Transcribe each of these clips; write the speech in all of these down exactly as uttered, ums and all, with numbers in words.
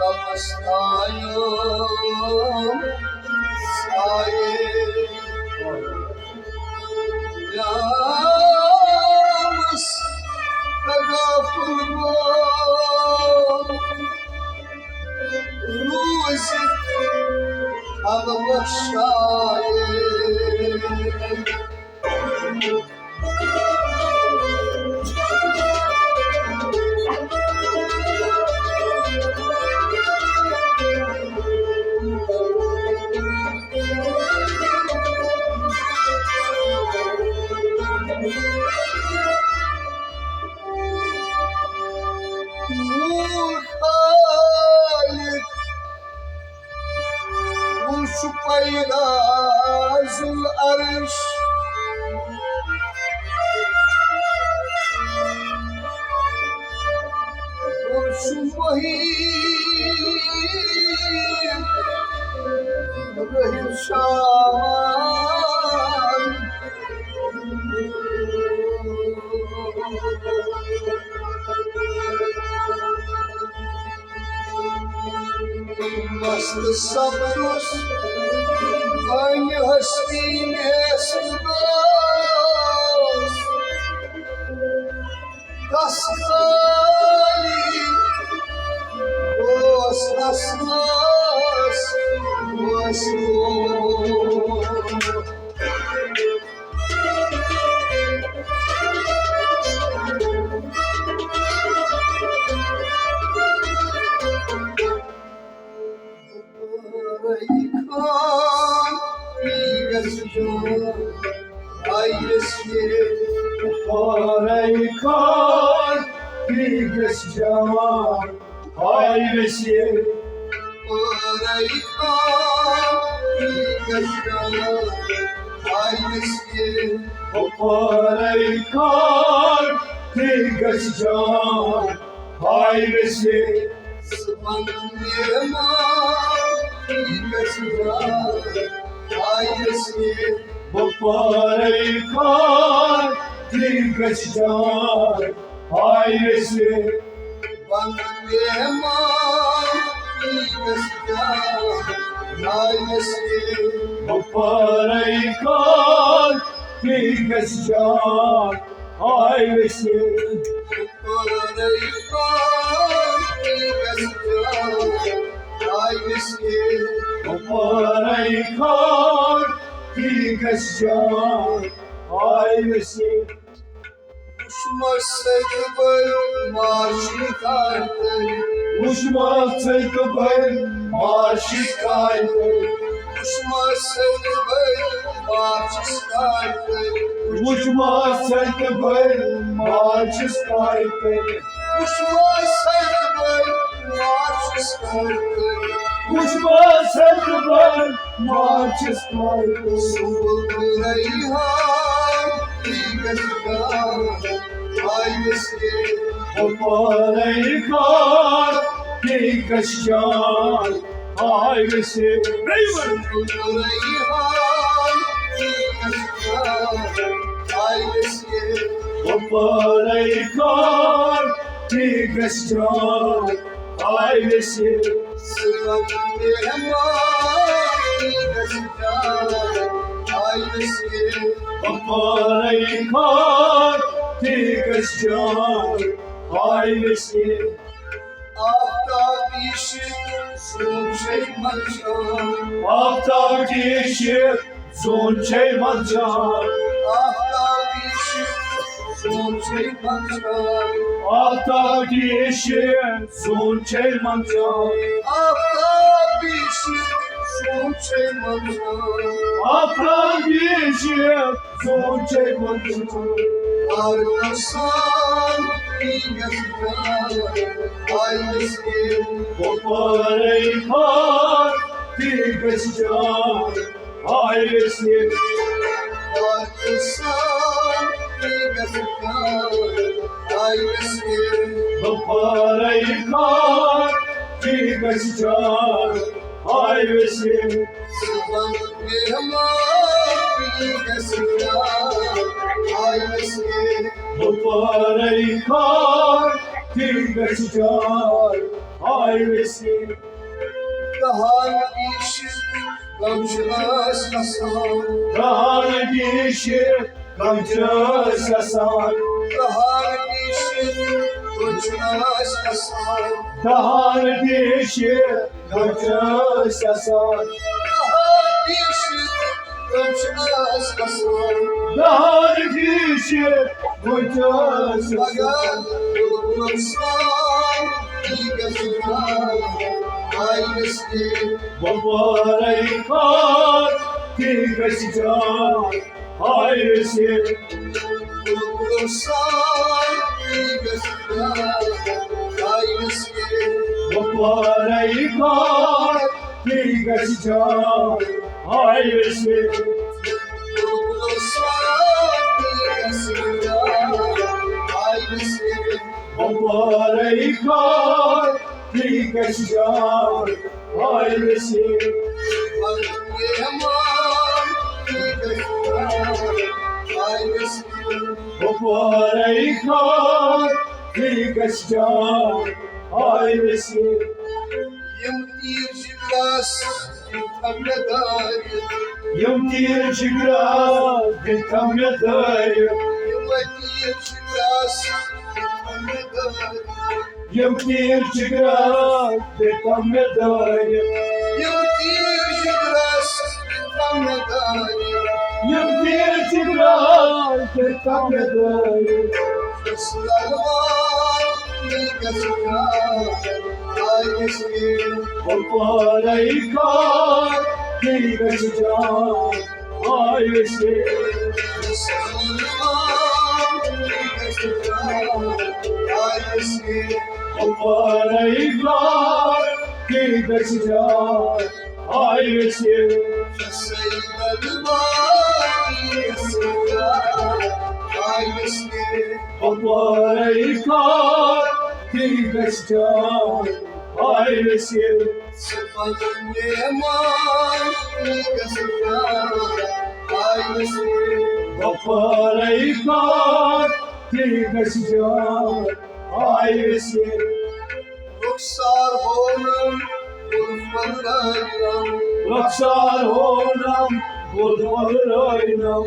آیو، آیے، یامس تغافل گو، روٗزِتھ الوش آیے۔ نور خالق، وُہ چھُ پیدا ذوالعرش، وُہ چھُ محیط رحیم شان۔ مست سپدُس بنہِ ہستی نیست دوست۔ تس خالی اوس اسماس وسلوس۔ پارے خان، پی گژھِ جان، آے ویسے۔ پارے خان، پی گژھِ جان، آے ویسے۔ او پارے خان، پی گژھِ جان، آے ویسے۔ صبحن مہمان، پی گژھِ جان، آے ویسے۔ بہٕ پارے خان، پی گژھِ جان، آے ویسے۔ بہٕ مہمان، پی گژھِ جان، آے ویسے۔ بہٕ پارے خان، پی گژھِ جان، آے ویسے۔ بہٕ پارے خان، پی گژھِ جان، آے ویسے۔ بہٕ پارے خان، پی گژھِ جان، آے ویسے۔ وُچھمس سۭتۍ بٔلۍ ماجہِ کاٹہِ۔ وُچھمس سۭتۍ بٔلۍ ماجہِ کاٹہِ۔ وُچھمس سۭتۍ بٔلۍ ماجہِ کاٹہِ۔ وُچھمس سۭتۍ بٔلۍ ماجہِ کاٹہِ۔ وُچھمس سۭتۍ بٔلۍ ماجہِ کاٹہِ۔ وُچھمس سۭتۍ بٔلۍ ماجہِ کاٹہِ۔ سُمبُل ریحان، تیٖگس جان، آے ویسے۔ بہٕ پارے خان، تیٖگس جان، آے ویسے۔ سُمبُل ریحان، تیٖگس جان، آے ویسے۔ بہٕ پارے خان، تیٖگس جان، آے ویسے۔ صبحن مہمان، تیٖگس جان، آے ویسے۔ بہٕ پارے خان، تیٖگس جان، آے ویسے۔ آفتاب یہِ چھِ زوٗن چھے منٛدچھان۔ آفتاب یہِ چھِ زوٗن چھے منٛدچھان۔ آفتاب یہِ چھِ زوٗن چھے منٛدچھان۔ آفتاب یہِ چھِ زوٗن چھے منٛدچھان۔ آفتاب یہِ چھِ زوٗن چھے منٛدچھان۔ آفتاب یہِ چھِ زوٗن چھے منٛدچھان۔ آرام سان تیٖگس جان، آے ویسے۔ بہٕ پارے خان، تیٖگس جان، آے ویسے۔ آرام سان تیٖگس جان، آے ویسے۔ بہٕ پارے خان، تیٖگس جان، آے ویسے۔ صبحن مہمان، تیٖگس جان، آے ویسے۔ بہٕ پارے خان، تہِ گژھِ جان۔ ہاے ویسے۔ دہان پیٖشِتھ غم چھُ نہٕ اَسہِ گژھان۔ دہان پیٖشِتھ غم چھُ نہٕ اَسہِ گژھان۔ دہان پیٖشِتھ غم چھُ نہٕ اَسہِ گژھان۔ دہان پیٖشِتھ غم چھُ نہٕ اَسہِ گژھان۔ دہان پیٖشِتھ غم چھُ نہٕ اَسہِ گژھان۔ دہان پیٖشِتھ غم چھُ نہٕ اَسہِ گژھان۔ مگر بُلبُلَن سان یہِ گژھِ جان۔ آے گژھِ وۄپارَے خاک تہِ گژھِ جان۔ ہاے ویسے۔ بُلبُلَن سان یہِ گژھِ جان۔ آے گژھِ وۄپارَے خاک تہِ گژھِ جان۔ ہاے ویسے۔ بُلبُلَن سان یہِ گژھِ جان۔ آے گژھِ وۄپارَے خاک تہِ گژھِ جان۔ ہاے ویسے۔ مہمان تہِ گژھِ جان۔ آے گژھِ وۄپارَے خاک تہِ گژھِ جان۔ ہاے ویسے۔ یِم تیٖر جِگرَس دِتھ مےٚ دٲرِتھ۔ یِم تیٖر جِگرَس دِتھ مےٚ دٲرِتھ۔ یِم تیٖر جِگرَس دِتھ مےٚ دٲرِتھ۔ یِم تیٖر جِگرَس دِتھ مےٚ دٲرِتھ۔ یِم تیٖر جِگرَس دِتھ مےٚ دٲرِتھ۔ یِم تیٖر جِگرَس دِتھ مےٚ دٲرِتھ۔ سلوان تہِ گژھِ جان۔ آے گژھِ وۄپارَے خاک تہِ گژھِ جان۔ آے ویسے۔ سلوان تہِ گژھِ جان۔ آے گژھِ وۄپارَے خاک تہِ گژھِ جان۔ آے ویسے۔ سید الباری سلوان آے ویسے۔ وۄپارَے خاک تہِ گژھِ جان۔ آے ویسے۔ صفت مہمان تہِ گژھِ جان۔ آے ویسے۔ وۄپارَے خاک تہِ گژھِ جان۔ آے ویسے۔ رخسار ہونم گل پھلرٲوِنم۔ رخسار ہونم گل پھلرٲوِنم۔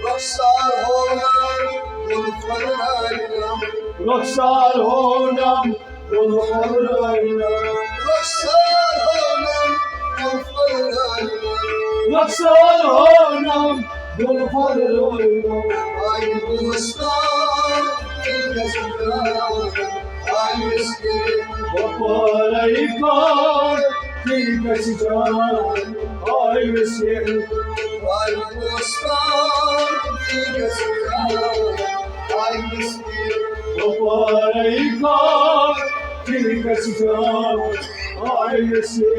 رخسار ہونم گل پھلرٲوِنم۔ رخسار ہونم گل پھلرٲوِنم۔ رخسار ہونم گل پھلرٲوِنم۔ رخسار ہونم گل پھلرٲوِنم۔ آے بوستان تہِ گژھِ جان۔ آے ویسے۔ وۄپارَے خاک تہِ گژھِ جان۔ آے ویسے۔ آے بوستان تہِ گژھِ جان۔ آے ویسے۔ وۄپارَے خاک تہِ گژھِ جان۔ آے ویسے۔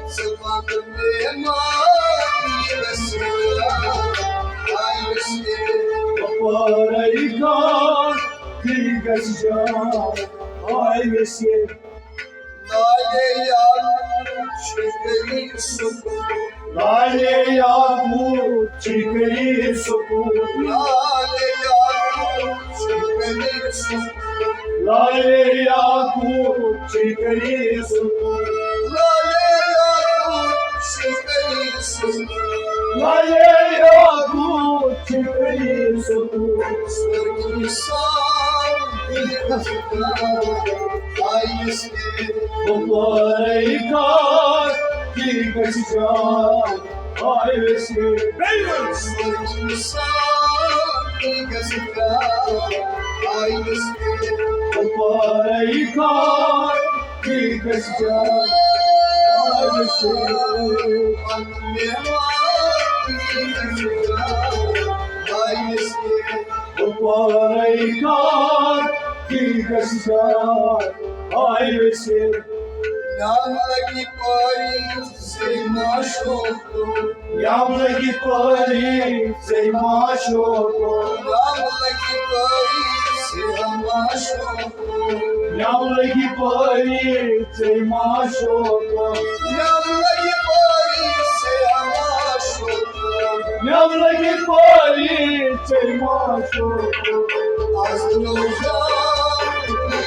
صفت مہمان تہِ گژھِ جان۔ آے ویسے۔ وۄپارَے خاک تہِ گژھِ جان۔ آے ویسے۔ لالے یعقوب چھُ کٔرِتھ سکوٗن۔ لالے یعقوب چھُ کٔرِتھ سکوٗن۔ لالے یعقوب چھُ کٔرِتھ سکوٗن۔ لالے یعقوب چھُ کٔرِتھ سکوٗن۔ لالے یعقوب چھُ کٔرِتھ سکوٗن۔ لالے یعقوب چھُ کٔرِتھ سکوٗن۔ سورُے سان تہِ گژھِ جان۔ آے ویسے۔ وۄپارَے خاک تہِ گژھِ جان۔ آے ویسے۔ بیٚیہِ وَن۔ سورُے سان تہِ گژھِ جان۔ آے ویسے۔ وۄپارَے خاک تہِ گژھِ جان۔ آے ویسے۔ مہمان تہِ گژھِ جان۔ آے ویسے۔ وۄپارَے خاک تہِ گژھِ جان۔ آے ویسے۔ نیام لگہِ پٲری ژے معشوقو۔ نیام لگہِ پٲری ژے معشوقو۔ نیام لگہِ پٲری ژے معشوقو۔ نیام لگہِ پٲری ژے معشوقو۔ نیام لگہِ پٲری ژے معشوقو۔ نیام لگہِ پٲری ژے معشوقو۔ از نوجوان